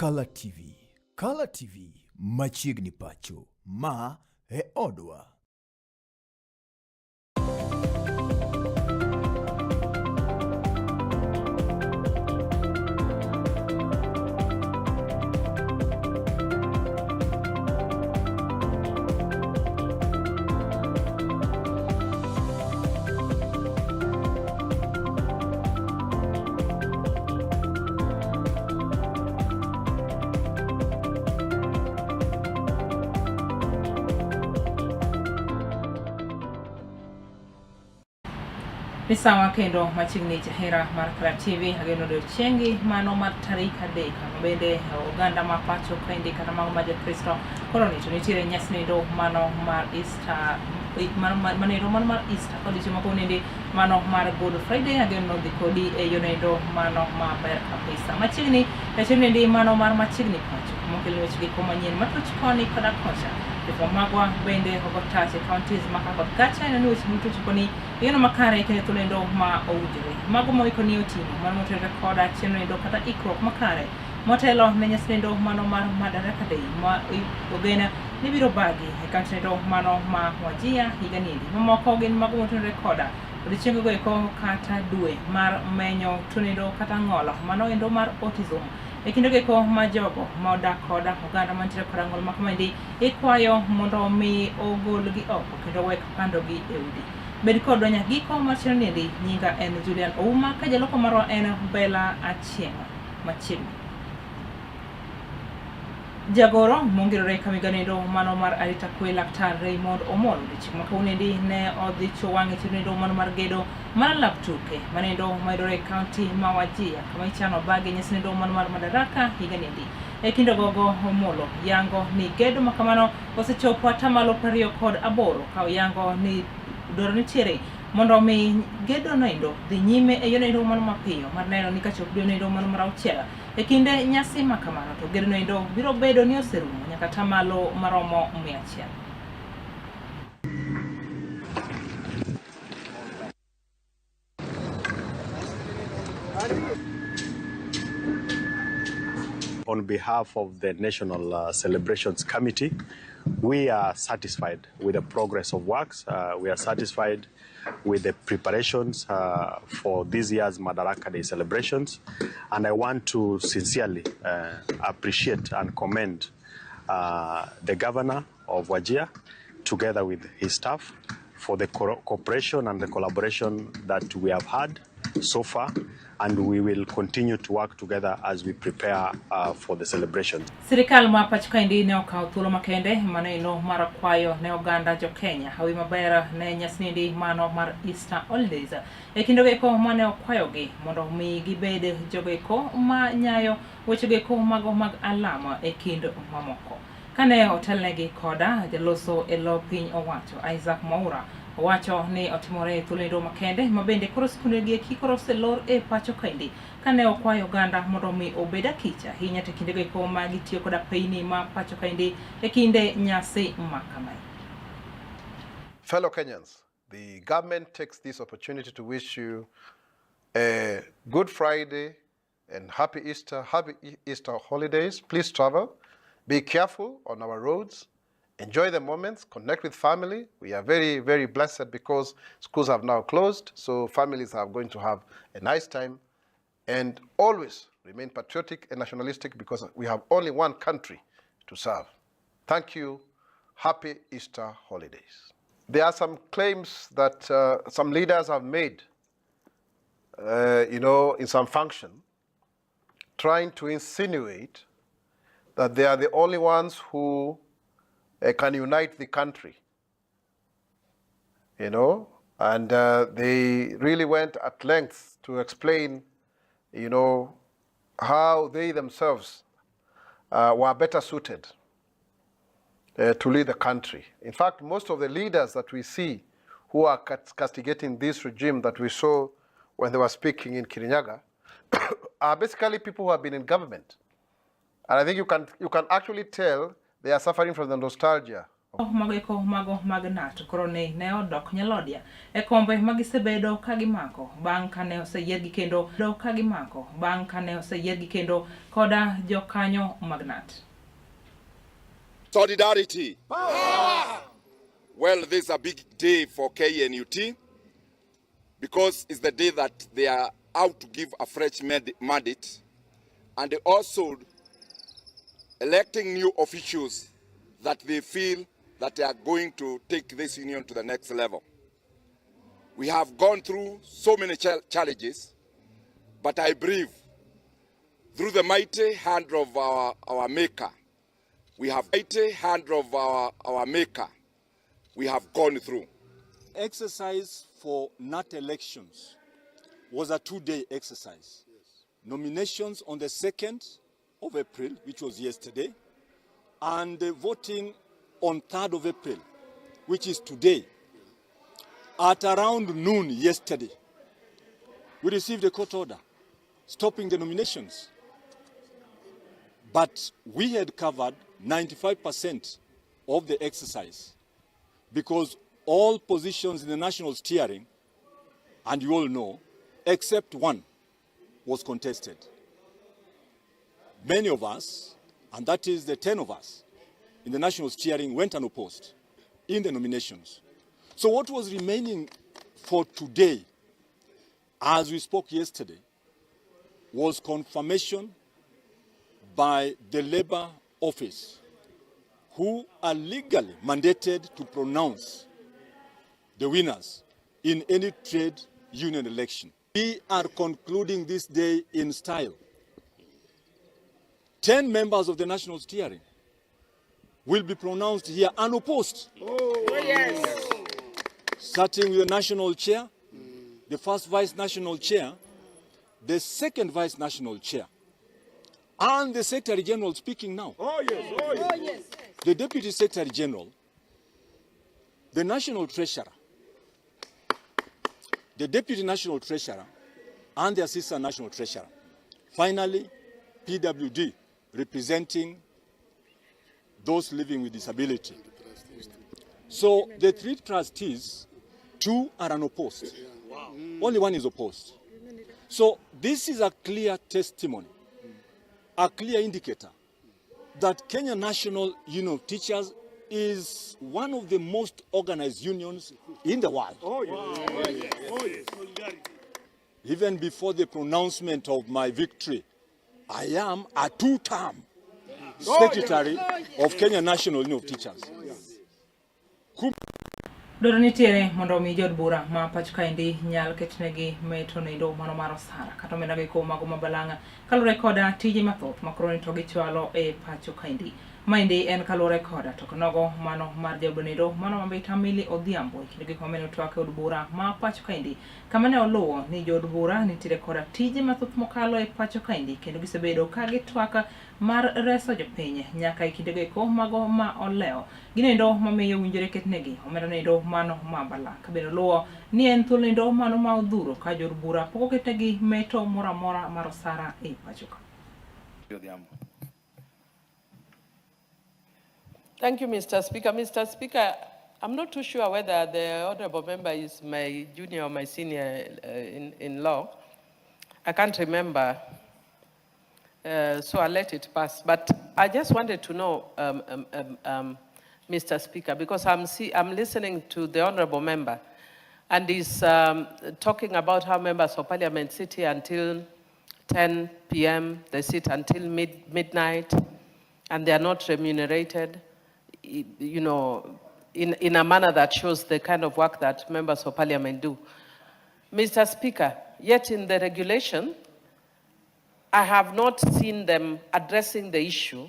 Kala TV. Kala TV machiegni pacho. Ma e odwa. Ni sawa kendo machiegni jahera mar Kala TV ageno odiochiengi mano mar tarik 3 bende oganda ma pacho kaendi kata mago ma Jokristo koro ni to nitiere nyasi nendo mano mar Easter manendo mano mar Easter kod odiochieng' moko nende mano mar Good Friday ageno dhi kodi e yo nendo mano maber kabisa machiegni e chenro nendi mano mar machiegni pacho mokel weche gi manyien matuch koni koda kocha. Jofwamb magwa bende ogo tach e counties ma ka kod kacha neno ni weche duto choponi e yono makare kendo thuolo endo ma owinjore. Mago ma oikoni oting'o mano motenore koda chenro endo kata ikruok makare motelo ne nyasi endo mano mar Madaraka Day ma ogen ni biro bagi e kaunti endo mano ma Wajir higa niendi. Mamoko gin mago motenore koda odiochiengego eko kata dwe mar menyo tuo endo kata ng'ol mano endo mar autism. E kindego eko ma jogo ma odak koda oganda mantiere koda ng'ol ma kamaendi ikwayo mondo mi ogolgi oko kendo wek pandogi e udi. Bed kodwa nyaka giko mar chenro niendi. Nyinga en Julian Ouma ka jaloko marwa en Bella Achieng' machiegni. Jagoro mongirore kamiganendo mano mar arita kwe Laktar Raymond Omolo odiochieng' ma kawuonoendi ne odhi chuo wang'e chenro endo mano mar gedo mar lap tuke manendo mayudore e kaunti ma Wajir kama ichano bage nyasi nendo mano mar Madaraka higa niendi. E kind ogogo Omolo yango ni gedo ma kamano osechopo atamalo 28 ka oyango ni dwaro nitiere mondo mi gedo noendo dhi nyime e yono endo mano mapiyo mar neno ni kachop dwe noendo mano mar 6 e kinde nyasi ma kamano to gedo noendo biro bedo ni oserumo nyaka atamalo maromo 100. On behalf of the National Celebrations Committee, we are satisfied with the progress of works. We are satisfied with the preparations for this year's Madaraka Day celebrations. And I want to sincerely appreciate and commend the governor of Wajir, together with his staff, for the cooperation and the collaboration that we have had so far, and we will continue to work together as we prepare for the celebration. Sirikal ma pacho kaendi ne okawo thuolo makende mano mar kwayo ne oganda jo Kenya hawi maber ne nyasi mano mar Easter holidays. E kindego eko mane okwayogi mondo mi gibed jogo eko ma nyayo wechego eko mago mag alama e kind mamoko. Kane otelnegi koda jaloso e lo piny owacho Isaac Mwaura owacho ni otimore e thuolo makende ma bende koro skunde gi eki koro oselor e pacho kaendi kane okwayo oganda mondo mi obed akich ahinya to kindego eko ma gitiyo koda peyni ma pacho kaendi e kinde nyasi ma kamae. Fellow Kenyans, the government takes this opportunity to wish you a Good Friday and happy Easter holidays. Please travel. Be careful on our roads. Enjoy the moments, connect with family. We are very, very blessed because schools have now closed, so families are going to have a nice time. And always remain patriotic and nationalistic because we have only one country to serve. Thank you. Happy Easter holidays. There are some claims that some leaders have made, in some function, trying to insinuate that they are the only ones who can unite the country, and they really went at length to explain how they themselves were better suited to lead the country. In fact, most of the leaders that we see who are castigating this regime that we saw when they were speaking in Kirinyaga are basically people who have been in government. And I think you can actually tell they are suffering from the nostalgia Mago eko mago mag NATO koro ni ne odok nyalodia e kombe ma gisebedo ka gimako bang' kane oseyiergi kendo dok ka gimako bang' kane oseyiergi kendo koda jokanyo mag NAT. Solidarity. Power. Well, this is a big day for KNUT because it's the day that they are out to give a fresh mandate and also electing new officials that they feel that they are going to take this union to the next level. We have gone through so many challenges, but I believe through the mighty hand of our Maker, we have mighty hand of our Maker, we have gone through. Exercise for NAT elections was a two-day exercise. Yes. Nominations on the 2nd of April, which was yesterday, and the voting on 3rd of April, which is today. At around noon yesterday, we received a court order stopping the nominations. But we had covered 95% of the exercise because all positions in the national steering, and you all know, except one, was contested. Many of us, and that is the 10 of us, in the national steering went unopposed in the nominations. So what was remaining for today, as we spoke yesterday, was confirmation by the Labor Office, who are legally mandated to pronounce the winners in any trade union election. We are concluding this day in style. 10 members of the national steering will be pronounced here unopposed. Oh, yes. Starting with the national chair, the first vice national chair, the second vice national chair, and the secretary general speaking now. Oh, yes. Oh, yes. Oh, yes. The deputy secretary general, the national treasurer, the deputy national treasurer, and the assistant national treasurer. Finally, PWD, representing those living with disability. So the three trustees, two are unopposed. Wow. Only one is opposed. So this is a clear testimony, a clear indicator that Kenya National Union of Teachers is one of the most organized unions in the world. Oh, yes. Wow. Oh, yes. Oh, yes. Even before the pronouncement of my victory, I am a two-term secretary of Kenya National Union of Teachers. Dwaro nitiere mondo omi jood bura ma pacho kaendi nyal ketnegi meto nendo mano mar osara kata omenda go mago ma balang'a kaluwore koda tije mathoth ma koro ni to gichwalo e pacho kaendi. Maendi en kaluwore koda to nogo mano mar jaod nendo mano mambita Milly Odhiambo e kinde gik mamene twak e od bura ma pacho kaendi kama ne oluwo ni jood bura nitiere koda tije mathoth mokalo e pacho kaendi kendo gisebedo ka gitwak mar reso jopiny nyaka e kindego eko mago ma olewo ginendo mamiyo winjore ketnegi omenda nendo mano ma balang' ka bende oluwo ni en thuolo nendo mano ma odhuro ka jood bura pok oketnegi meto moro amora mar osara e pacho ka. Thank you, Mr. Speaker. Mr. Speaker, I'm not too sure whether the honorable member is my junior or my senior in law. I can't remember, so I'll let it pass. But I just wanted to know, Mr. Speaker, because I'm listening to the honorable member, and he's talking about how members of parliament sit here until 10 p.m., they sit until midnight, and they are not remunerated, you know, in a manner that shows the kind of work that members of parliament do. Mr. Speaker, yet in the regulation, I have not seen them addressing the issue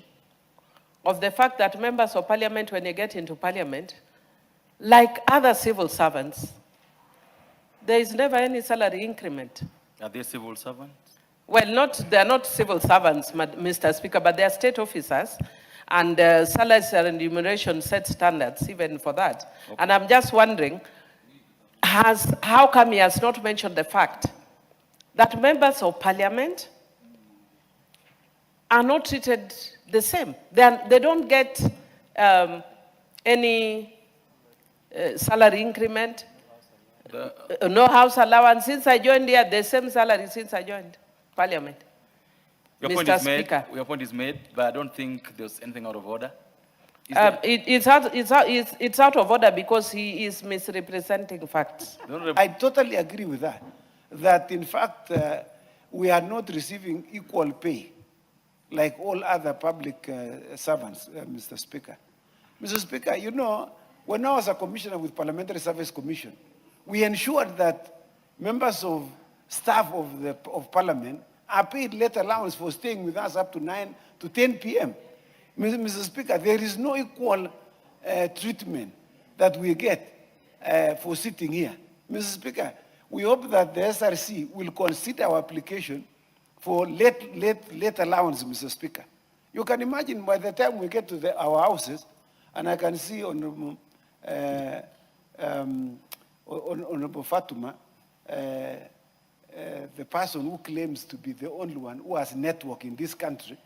of the fact that members of parliament, when they get into parliament, like other civil servants, there is never any salary increment. Are they civil servants? Well, not, they are not civil servants, Mr. Speaker, but they are state officers, and salaries and remuneration set standards even for that. Okay. And I'm just wondering, how come he has not mentioned the fact that members of parliament are not treated the same? They don't get any salary increment, no house allowance. Since I joined here, the same salary since I joined Parliament. Your Mr. point is made. Speaker. Your point is made, but I don't think there's anything out of order. Is there? It's out of order because he is misrepresenting facts. The Honorable I totally agree with that, that in fact, we are not receiving equal pay like all other public servants, Mr. Speaker. Mr. Speaker, you know, when I was a commissioner with Parliamentary Service Commission, we ensured that members of staff of Parliament are paid late allowance for staying with us up to 9 to 10 p.m. Mr. Speaker, there is no equal treatment that we get for sitting here. Mr. Speaker, we hope that the SRC will consider our application for late allowance, Mr. Speaker. You can imagine by the time we get to our houses, and I can see Honorable Fatuma, the person who claims to be the only one who has network in this country.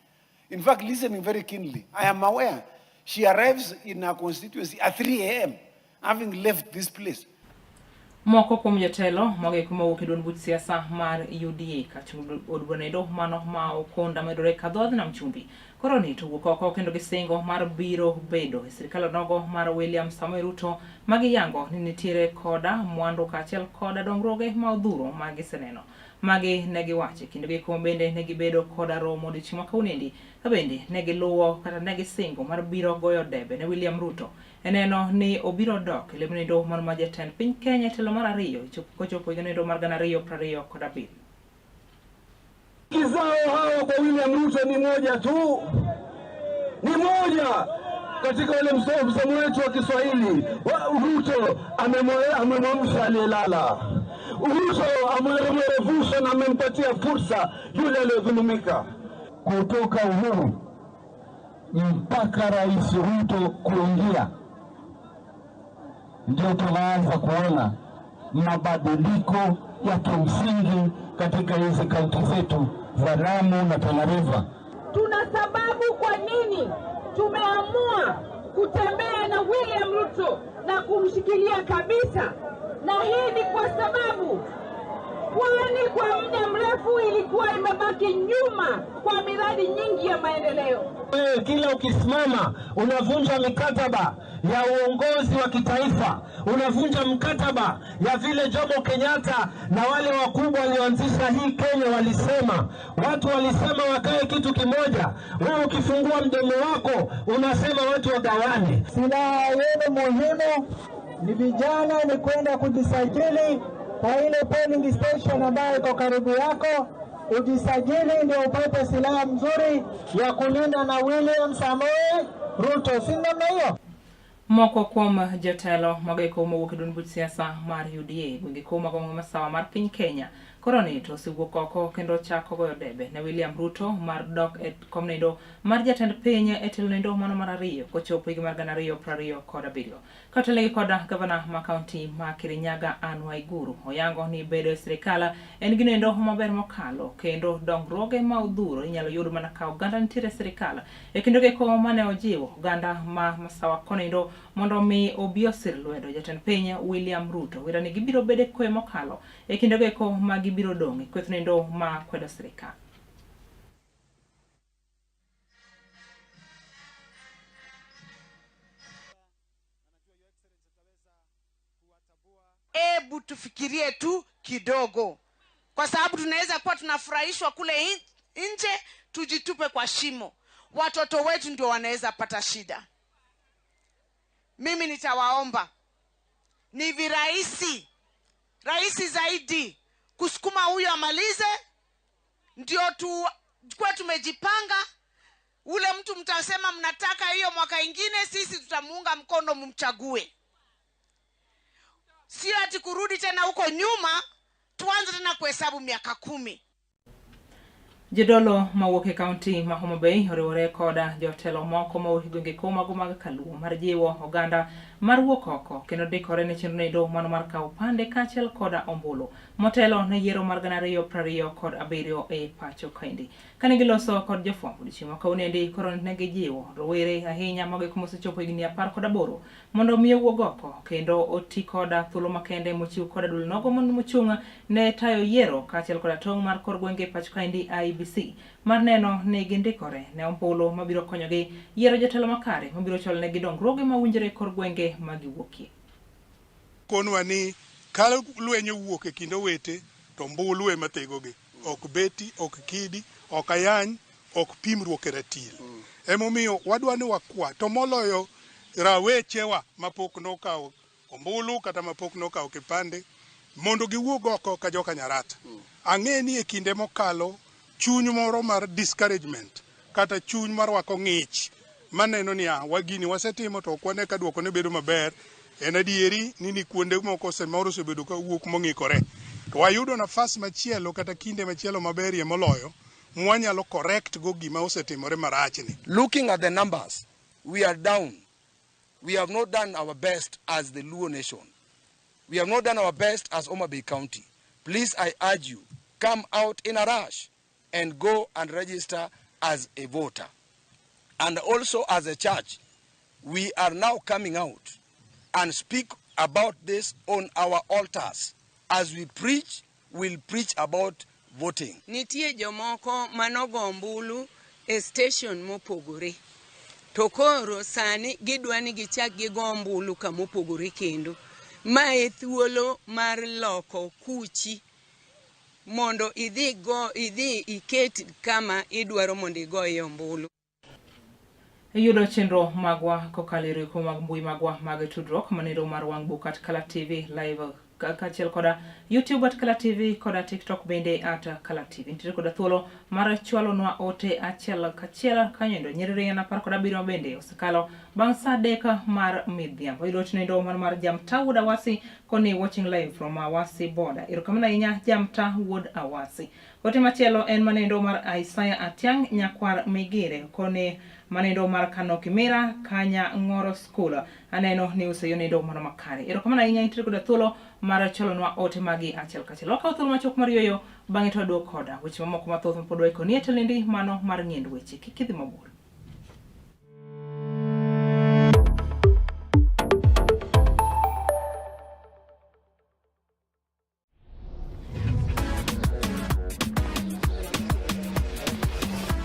In fact, listening very keenly, I am aware she arrives in her constituency at 3 a.m., having left this place. Moko kuom jotelo mogo mowuok e duond buch siasa mar UDA kachung' od bura mano ma Okunda medore ka dho nam chumbi koro ni to wuok oko kendo gisingo mar biro bedo e sirikal onogo mar William Samoei Ruto ma giyango ni nitiere koda mwandu kaachiel koda dongruoge ma odhuro ma giseneno. Magi ne giwacho e kindegi kuma bende ne gibedo koda romo odiochieng' ma kawuonoendi ka bende ne giluwo kata ne gisingo mar biro goyo debe ne William Ruto e neno ni obiro dok e lemo mar ma jatend piny Kenya e telo mar ariyo kochopo higa noendo mar 2027. Zao hawa kwa William Ruto ni moja tu, ni moja katika ule msemo wetu wa Kiswahili, Ruto amemwamsha aliyelala. Ruto amemwerevusha na amempatia fursa yule aliyodhulumika. Kutoka uhuru mpaka Rais Ruto kuingia, ndio tunaanza kuona mabadiliko ya kimsingi katika hizi kaunti zetu za Lamu na Tana River. Tuna sababu kwa nini tumeamua kutembea na William Ruto na kumshikilia kabisa, na hii ni kwa sababu Pwani kwa muda mrefu ilikuwa imebaki nyuma kwa miradi nyingi ya maendeleo. Wewe kila ukisimama unavunja mikataba ya uongozi wa kitaifa, unavunja mkataba ya vile Jomo Kenyatta na wale wakubwa walioanzisha hii Kenya walisema. Watu walisema wakae kitu kimoja. Wewe ukifungua mdomo wako unasema watu wagawane. Silaha yenu muhimu ni vijana, ni kwenda kujisajili kwa ile polling station ambayo iko karibu yako, ujisajili ndio upate silaha mzuri ya kulinda na William Samoei Ruto, si namna hiyo? Moko kuom jotelo mago mowuok e duond buch siasa mar UDA gwenge ko mago masawa mar piny Kenya koro ni to osewuok oko kendo chako goyo debe ne William Ruto mar dok e kom nindo mar jatend piny e telo nindo mano mar ariyo kochopo higa mar 2027. Kotelnegi koda gavana ma kaunti ma Kirinyaga Anne Waiguru oyango ni bedo e sirikal en gino endo maber mokalo kendo dongruoge ma odhuro inyalo yud mana ka oganda nitiere e sirikal. E kindego eko mane ojiwo oganda ma masawa konindo mondo mi obi osir lwedo jatend piny William Ruto wira ni gibiro bedo e kwe mokalo e kindego eko ma gibiro dong' e kweth nindo ma kwedo sirikal. Hebu tufikirie tu kidogo, kwa sababu tunaweza kuwa tunafurahishwa kule nje, tujitupe kwa shimo. Watoto wetu ndio wanaweza pata shida. Mimi nitawaomba, ni virahisi rahisi zaidi kusukuma huyo amalize, ndio tukuwe tumejipanga. Ule mtu mtasema mnataka hiyo mwaka ingine, sisi tutamuunga mkono, mumchague. Sio ati kurudi tena huko nyuma tuanze tena kuhesabu miaka 10. Jodolo mawuok e kaunti ma Homa Bay oriwore koda jotelo moko mawuok e gwenge ko mago mag Kaluo mar jiwo oganda mar wuok oko kendo ndikore ne chenro noendo mano mar kawo opande kaachiel koda ombulu motelo ne yiero mar 2027 e pacho kaendi. Kane giloso kod jofwambo odiochieng' ma kawuonoendi koro ne gijiwo rowere ahinya mago eko mosechopo higni 18 mondo omi owuog oko kendo oti koda thuolo makende mochiw koda duol nogo mondo mochung' ne tayo yiero kaachiel koda tong' mar kor gwenge e pacho kaendi IEBC mar neno ni gindikore ne ombulu mabiro konyogi yiero jotelo makare mabiro chwalonegi dongruoge mawinjore e kor gwenge ma giwuokie. Konwa ni ka lweny owuok e kind owete to ombulu ema thegogi, ok beti, ok kidi, ok ayany, ok pimruok e ratil. Emomiyo wadwa ni wakwa to moloyo rawechewa mapok nokawo ombulu kata mapok nokawo kipande mondo giwuog oko ka joka Nyarata. Ang'e ni e kinde mokalo chuny moro mar discouragement kata chuny marwako ng'ich maneno ni ah, wa gini wasetimo to ok wane ka dwoko ne bedo maber. En adieri ni ni kuonde moko samoro osebedo ka wuok mong'ikore. To wayudo nafas machielo kata kinde machielo maberie moloyo mwanyalo correct go gima osetimore marachni. Looking at the numbers, we are down. We have not done our best as the Luo nation. We have not done our best as Homa Bay County. Please, I urge you, come out in a rush and go and register as a voter. And also as a church, we are now coming out and speak about this on our altars. As we preach, we'll preach about voting. Nitie jomoko manogo ombulu e station mopogore to koro sani gidwa ni gichak gigo ombulu kamopogore kendo. Ma e thuolo mar loko kuchi mondo idhi go idhi iket kama idwaro mondo igoye ombulu. Iyudo chenro magwa kokalo e rieko mag mbui magwa mag tudruok manendo mar wang' buk at Kala TV live kaachiel koda YouTube at Kala TV koda TikTok bende at Kala TV. Nitiere koda thuolo mar chwalonwa ote achiel kachiel kanyo endo nyiriri en 17 bende osekalo bang' saa 3 mar midhiambo. Iyudo chenro mar mar Jamta Wuod Awasi koni watching live from Awasi border. Erokamano ahinya Jamta Wuod Awasi. Ote machielo en manendo mar Isaiah Atiang' nyakwar Migire koni manendo mar Kano Kimira Kanya Ng'oro School. Aneno ni useyo nendo mano makare. Erokamano ahinya intiere koda thuolo mar chwalonwa ote magi achiel kachiel. Wakawo thuolo machuok mar yueyo bang'e to waduogo koda weche mamoko mathoth mapod waikoni e telendi mano mar ng'iend weche. Kik idhi mabor.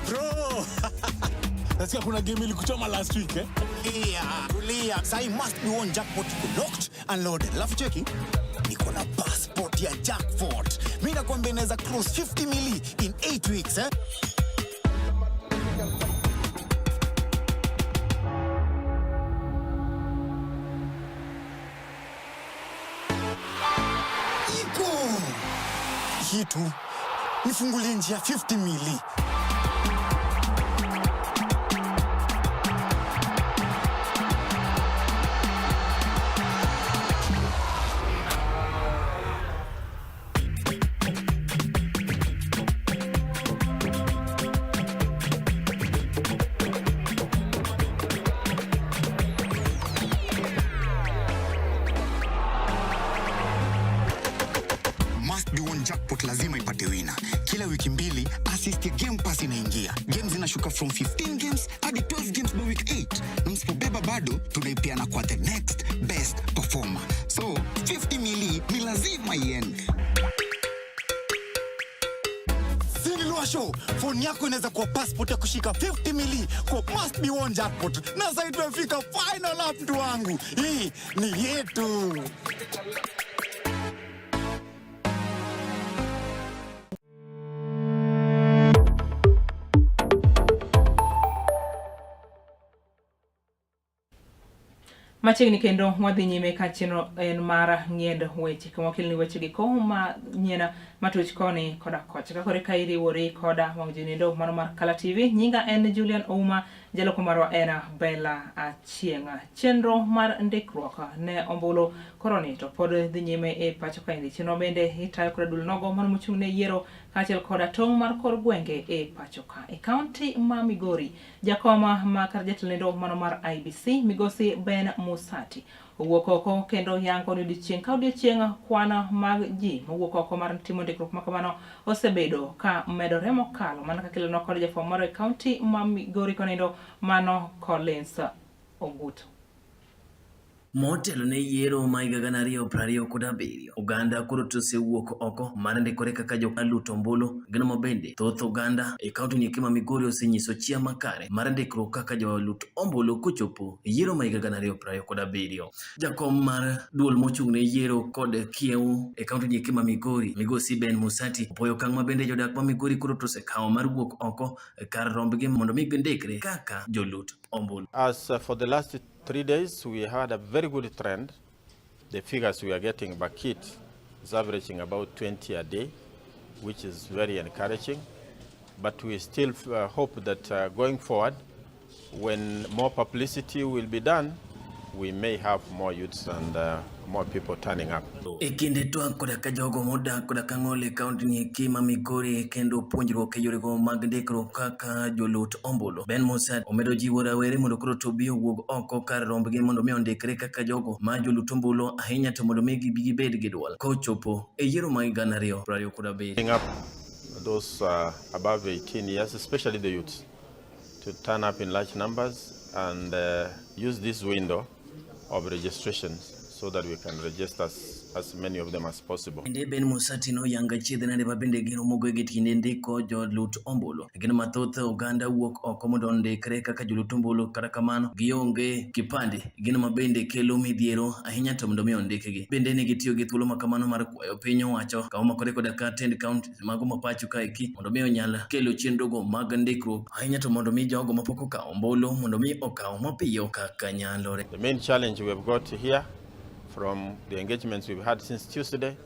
Bro! Nasikia kuna game ilikuchoma last week eh? Tulia, tulia. Sahi must be one jackpot iko locked and loaded. Alafu cheki, niko na passport ya jackpot. Mimi nakwambia inaweza cross 50 mili in 8 weeks eh? Iko hii tu nifungulie njia 50 mili. Must be one jackpot lazima ipate wina. Kila wiki mbili assist ya Game Pass inaingia. Games zinashuka from 15 games hadi 12 games by week 8. Na msipobeba bado tunaipeana kwa the next best performer. So 50 mili ni lazima iende. Show, phone yako inaweza kuwa passport ya kushika 50 mili kwa must be one jackpot. Na sasa tumefika final lap, mtu wangu. Hii ni yetu. Machiegni kendo wadhi nyime ka chenro en mar ng'iend weche kama wakelni weche gi ko ma nyien matuch koni koda kocha. Ka kore ka iriwori koda wang' jowi nendo mano mar Kala TV. Nyinga en Julian Ouma, jaloko marwa en Bella Achieng'. Chenro mar ndikruok ne ombulu koroni to pod dhi nyime e pacho kaendi. Chenro bende itayo koda duol nogo mano mochung' ne yiero kaachiel koda tong' mar kor gwenge e pacho ka. E kaunti ma Migori, jakom ma kar jatelo lendo mano mar IEBC migosi Ben Musati owuok oko kendo yango ni odiochieng' ka odiochieng' kwan mag ji mowuok oko mar timo ndikruok ma kamano osebedo ka medore mokalo mana kaka ilenwa kod jafwambo moro e kaunti ma Migori konindo mano Collins Ogutu. Motelo ne yiero ma higa 2027, oganda koro to osewuok oko mar ndikore kaka jokalut ombulu. Gino ma bende thoth oganda e kaunti ni ma Migori osenyiso chia makare mar ndikruok kaka jolut ombulu kochopo e yiero ma higa 2027. Jakom mar duol mochung' ne yiero kod kiewo e kaunti ni ma Migori, Migosi Ben Musati, opoyo okang' ma bende jodak ma Migori koro to osekawo mar wuok oko kar rombgi mondo mi gindikre kaka jolut ombulu. As for the last 3 days, we had a very good trend. The figures we are getting by kit is averaging about 20 a day, which is very encouraging. But we still hope that going forward, when more publicity will be done, we may have more youths and more people turning up. E kinde twak koda ka jogo modak koda ka ng'ol e kaunti ni eki ma Migori kendo puonjruok e yorego mag ndikruok kaka jolut ombulu. Ben Musa omedo jiwo rawere mondo koro to obi owuog oko kar rombgi mondo mi ondikre kaka jogo ma jolut ombulu ahinya to mondo mi gibi gibed gi duol kochopo e yiero mag 2027. Bring up those above 18 years, especially the youths, to turn up in large numbers and use this window of registrations so that we can register as many of them as possible. Bende Ben Musati noyango achiedh nade ma bende giromogo e kinde ndiko jolut ombulu. Gino mathoth oganda wuok oko mondo ondikre kaka jolut ombulu, kata kamano gionge kipande, gino ma bende kelo midhiero ahinya to mondo mi ondikgi. Bende ne gitiyo gi thuolo ma kamano mar kwayo piny owacho ka omakore koda ka tend kaunti mago ma pacho kaeki mondo mi onyal kelo chenrogo mag ndikruok ahinya to mondo mi jogo mapok okawo ombulu mondo mi okaw mapiyo kaka nyalore. The main challenge we have got here from the engagements we've had since Tuesday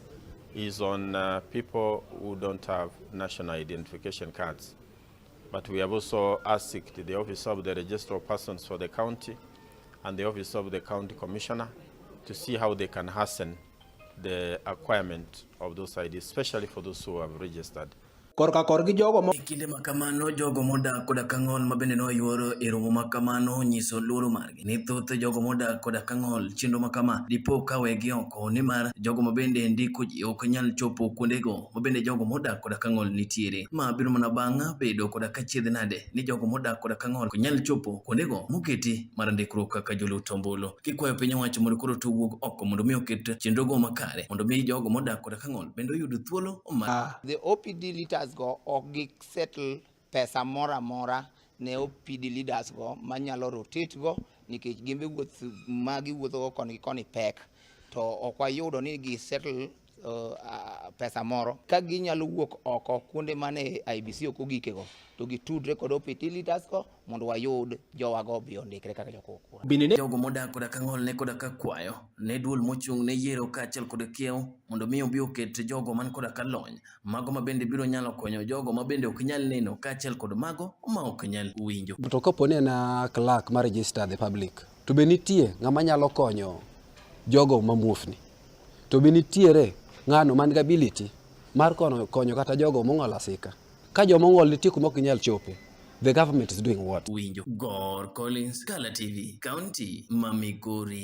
is on people who don't have national identification cards. But we have also asked the Office of the Registrar of Persons for the county and the Office of the County Commissioner to see how they can hasten the acquirement of those IDs, especially for those who have registered. Korka korgi jogo mo E kinde ma kamano, jogo modak koda ka ng'ol ma bende noyuoro e romo ma kamano nyiso luoro margi ni thoth jogo modak koda ka ng'ol chenro ma kama dipo ka wegi oko nimar jogo ma bende ndiko ji ok nyal chopo kuondego ma bende jogo modak koda ka ng'ol nitiere. Ma biro mana bang' bedo koda ka chiedh nade ni jogo modak koda ka ng'ol ok nyal chopo kuondego moketi mar ndikruok kaka jolut ombulu. Kikwayo piny owacho mondo koro to owuog oko mondo mi oket chenrogo makare mondo mi jogo modak koda ka ng'ol bende oyud thuolo mar The OPD leaders go ok gi settle pesa moro amora ne OPD leaders go manyalo rotate go nikech gimbe wuoth ma giwuotho go koni gi koni pek to ok wayudo ni gi settle pesa moro ka ginyalo wuok oko kuonde mane IEBC ok ogike go to gitudre kod OPD leaders go mondo wayud jowago obi ondikre kaka jogo kura. Bende ne jogo modak koda ka ng'ol ne koda ka kwayo ne duol mochung' ne yiero kaachiel kod kiewo mondo mi obi oket jogo man koda ka lony, mago ma bende biro nyalo konyo jogo ma bende ok nyal neno kaachiel kod mago ma ok nyal winjo. To kapo ni en a clerk ma register the public, to be nitie ng'ama nyalo konyo jogo ma muofni? To be nitiere ng'ano man gi ability mar konyo kata jogo mong'ol asika? Ka joma ong'ol nitie kuma ok ginyal chope, the government is doing what? Winjo. Gor Collins, Kala TV, County ma Migori.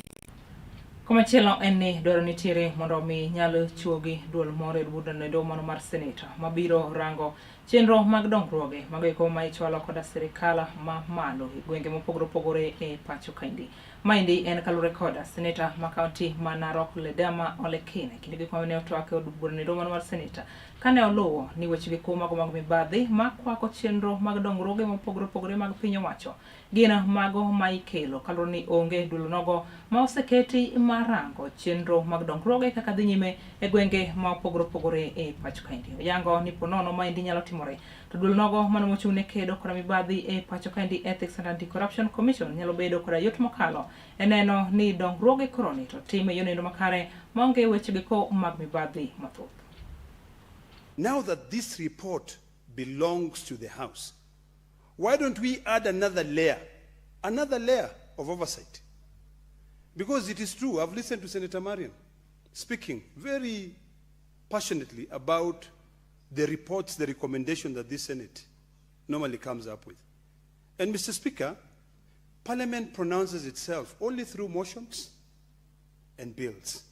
Komachielo en ni dwaro nitiere mondo omi nyal chuogi duol moro e budno e mano mar seneta mabiro rango chenro mag dongruoge mago eko ma ichwalo koda sirikal ma malo e gwenge mopogore opogore e pacho kaendi. Maendi en kaluwore koda seneta ma kaunti ma Narok Ledama Olekina kinde gik ma ne otwak e od burano e mano mar seneta kane oluwo ni weche gi kuo mago mag mibadhi makwako chenro mag dongruoge mopogore opogore mag piny owacho gin mago ma ikelo kaluwore ni onge duol nogo ma oseketi mar rango chenro mag dongruoge kaka dhi nyime e gwenge ma opogore opogore e pacho kaendi. Oyango ni po nono maendi nyalo timore to duol nogo mano mochung' ne kedo koda mibadhi e pacho kaendi Ethics and Anti-Corruption Commission nyalo bedo koda yot mokalo e neno ni dongruoge koroni to tim e yono makare maonge weche geko mag mibadhi mathoth. Now that this report belongs to the House, why don't we add another layer of oversight? Because it is true, I've listened to Senator Marion speaking very passionately about the reports, the recommendation that this Senate normally comes up with. And Mr. Speaker, Parliament pronounces itself only through motions and bills.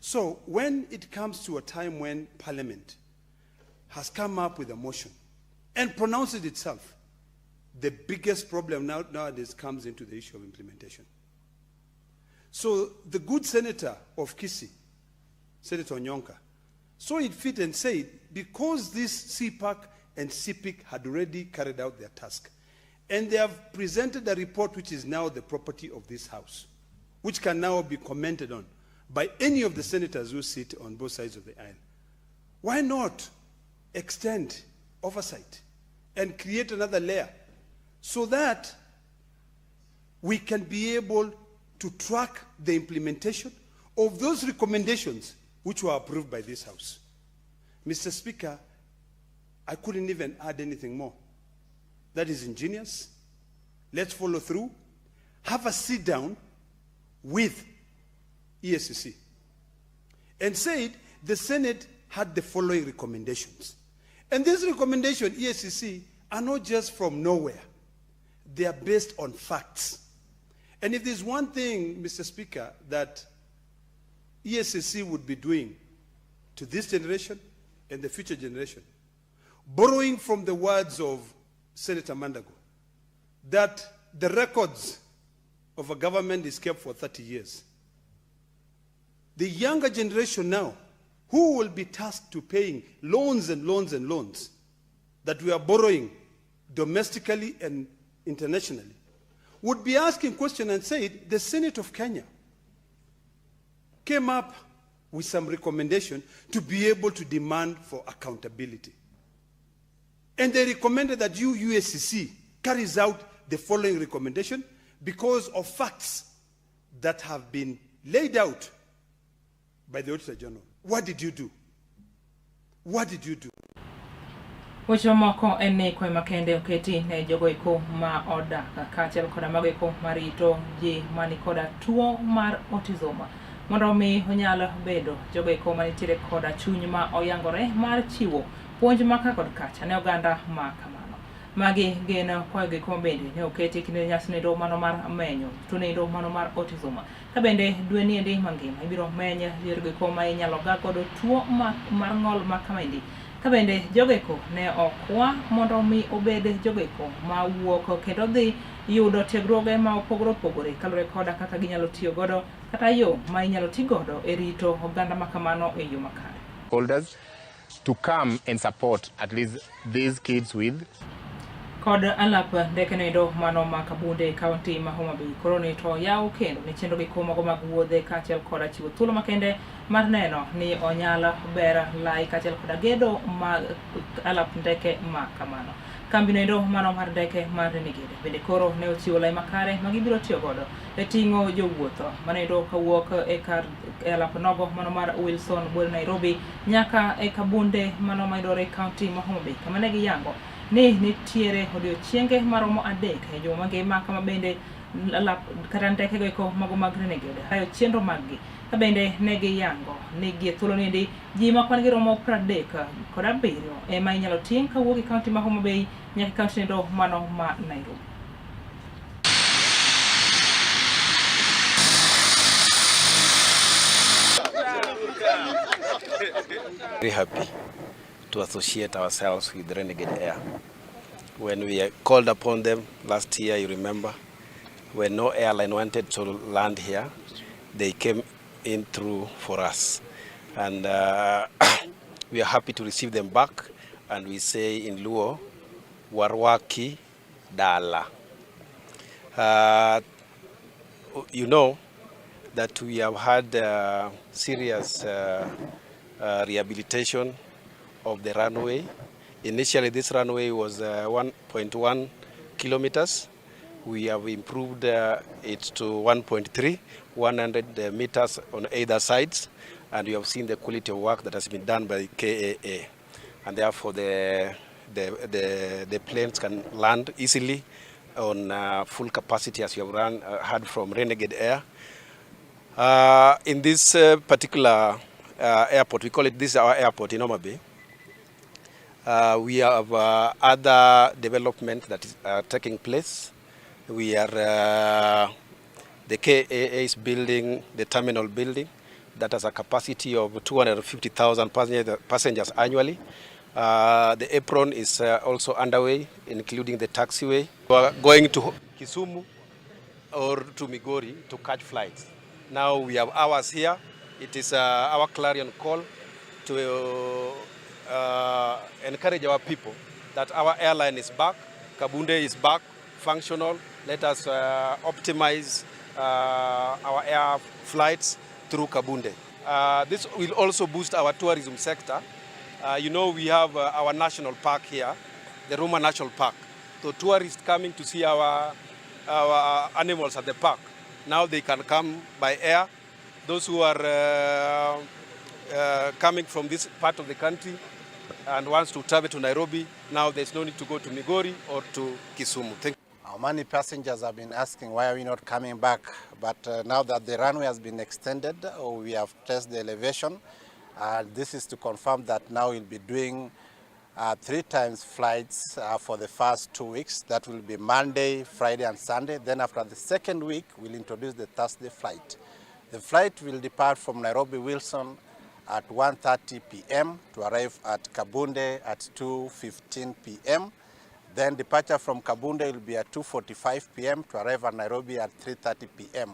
So when it comes to a time when Parliament has come up with a motion and pronounces itself, the biggest problem nowadays comes into the issue of implementation. So the good senator of Kisii, Senator Onyonka, saw it fit and said, because this CPAC and CPIC had already carried out their task, and they have presented a report which is now the property of this House, which can now be commented on by any of the senators who sit on both sides of the aisle. Why not extend oversight and create another layer so that we can be able to track the implementation of those recommendations which were approved by this House? Mr. Speaker, I couldn't even add anything more. That is ingenious. Let's follow through. Have a sit down with EACC and said the Senate had the following recommendations. And these recommendations, EACC, are not just from nowhere. They are based on facts. And if there's one thing, Mr. Speaker, that EACC would be doing to this generation and the future generation, borrowing from the words of Senator Mandago, that the records of a government is kept for 30 years. The younger generation now, who will be tasked to paying loans and loans and loans that we are borrowing domestically and internationally, would be asking questions and said, the Senate of Kenya came up with some recommendation to be able to demand for accountability. And they recommended that you, UACC, carries out the following recommendation because of facts that have been laid out by the Auditor General. What did you do? What did you do? Weche mamoko en ni kwayo makende oketi ne jogo eko ma odak kaachiel koda mago eko marito ji mani koda tuo mar autism mondo omi onyal bedo jogo eko manitiere koda chuny ma oyangore mar chiwo puonj ma ka kod kacha ne oganda ma kamano. Magi gin kwayo go eko bende ne oketi kinde nyasi nendo mano mar menyo tuo nendo mano mar autism. Ka bende dwe niendi mangima ibiro meny yore go eko ma inyalo ga godo tuo mar ng'ol ma kamaendi. Ka bende jogo eko ne okwa mondo mi obed jogo eko ma wuok kendo dhi yudo tiegruoge ma opogore opogore kaluwore koda kaka ginyalo tiyo godo kata yo ma inyalo ti godo e rito oganda ma kamano e yo makare. Holders to come and support at least these kids with kod alap ndeke noendo mano ma Kabunde e kaunti ma Homa Bay koro ni to yaw kendo ne chenro gi mago mag wuodhe kaachiel koda chiwo thuolo makende mar neno ni onyal ber lai kaachiel koda gedo mag alap ndeke ma kamano. Kambi noendo mano mar ndeke mar Renegade bende koro ne ochiwo lai makare ma gibiro tiyo godo e ting'o jowuoth manoendo kawuok e kar e alap nogo mano mar Wilson Bwere Nairobi nyaka e Kabunde mano mayudore e kaunti ma Homa Bay kama ne giyango ni nitiere odiochienge maromo 3 e juma mangima kama bende alap kata ndeke go eko mago mag Renegade hayo chenro mag-gi ka bende ne giyango ni gie thuolo niendi ji ma kwan gi romo 37 ema inyalo ting' kawuok e kaunti ma Homa Bay nyaka e kaunti nendo mano ma Nairobi. Very happy to associate ourselves with Renegade Air. When we called upon them last year, you remember, when no airline wanted to land here, they came in through for us. And we are happy to receive them back. And we say in Luo, Warwaki Dala. You know that we have had serious rehabilitation of the runway. Initially, this runway was 1.1 kilometers. We have improved it to 1.3, 100 meters on either sides, and we have seen the quality of work that has been done by KAA. And therefore, the planes can land easily on full capacity, as you have heard from Renegade Air. In this particular airport, we call it, this is our airport in Homa Bay. We have other development that is taking place. We are the KAA is building the terminal building that has a capacity of 250,000 passengers annually. The apron is also underway, including the taxiway. We are going to Kisumu or to Migori to catch flights. Now we have ours here. It is our clarion call to encourage our people that our airline is back, Kabunde is back, functional. Let us optimize our air flights through Kabunde. This will also boost our tourism sector. We have our national park here, the Ruma National Park. So tourists coming to see our animals at the park, now they can come by air. Those who are coming from this part of the country and wants to travel to Nairobi, now there's no need to go to Migori or to Kisumu. Thank Our many passengers have been asking why are we not coming back, but now that the runway has been extended, we have tested the elevation. This is to confirm that now we'll be doing 3 times flights for the first 2 weeks. That will be Monday, Friday, and Sunday. Then after the second week, we'll introduce the Thursday flight. The flight will depart from Nairobi Wilson at 1:30 p.m. to arrive at Kabunde at 2:15 p.m. Then departure from Kabunde will be at 2:45 p.m. to arrive at Nairobi at 3:30 p.m.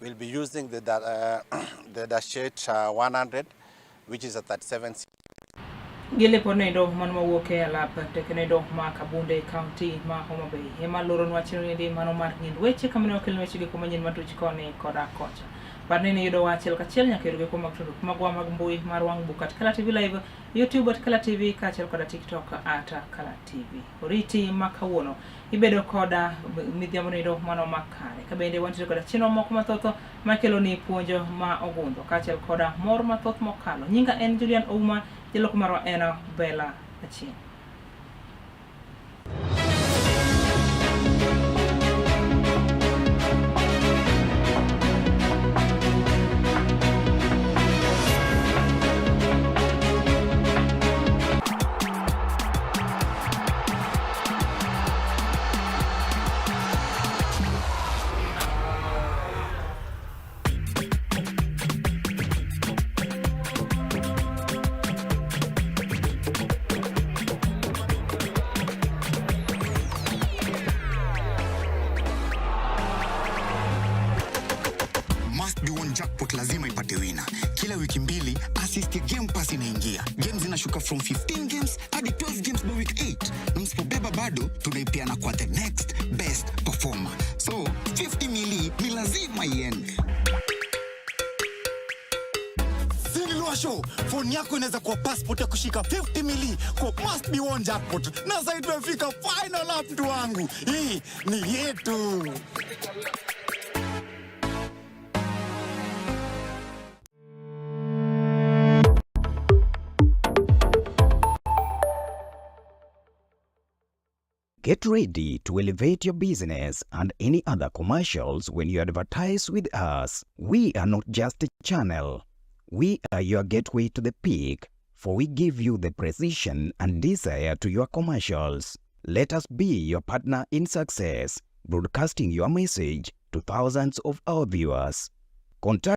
We'll be using the Dash 8 100, which is a 37 Gilepo noendo mano mawuok e alap ndeke noendo ma Kabunde, kaunti ma Homa Bay. Ema loronwa chenro niendi mano mar ng'ind weche kama ne wakelni weche gi manyien matuch koni koda kocha. Par ni iyudowa achiel kachiel nyaka e yorewa mag tudruok magwa mag mbui mar wang' buk at Kala TV Live, YouTube at Kala TV kaachiel koda TikTok at Kala TV. Oriti ma kawuono ibedo koda midhiambo noendo mano makare. Ka bende wantiere koda chenro moko mathoth makelo ni puonjo ma ogundho kaachiel koda mor mathoth mokalo. Nyinga en Julian Ouma, jaloko marwa en Bella Achieng'. Must be won jackpot lazima ipate winner. Kila wiki mbili assist ya Game Pass inaingia. Games zinashuka from 15 games hadi 12 games by week 8. Na msipobeba bado tunaipeana kwa the next best performer. So 50 mili ni lazima iende. Show, phone yako inaweza kuwa passport ya kushika 50 mili kwa must be won jackpot. Na sasa tumefika final lap, mtu wangu. Hii ni yetu. Get ready to elevate your business and any other commercials when you advertise with us. We are not just a channel. We are your gateway to the peak, for we give you the precision and desire to your commercials. Let us be your partner in success, broadcasting your message to thousands of our viewers. Contact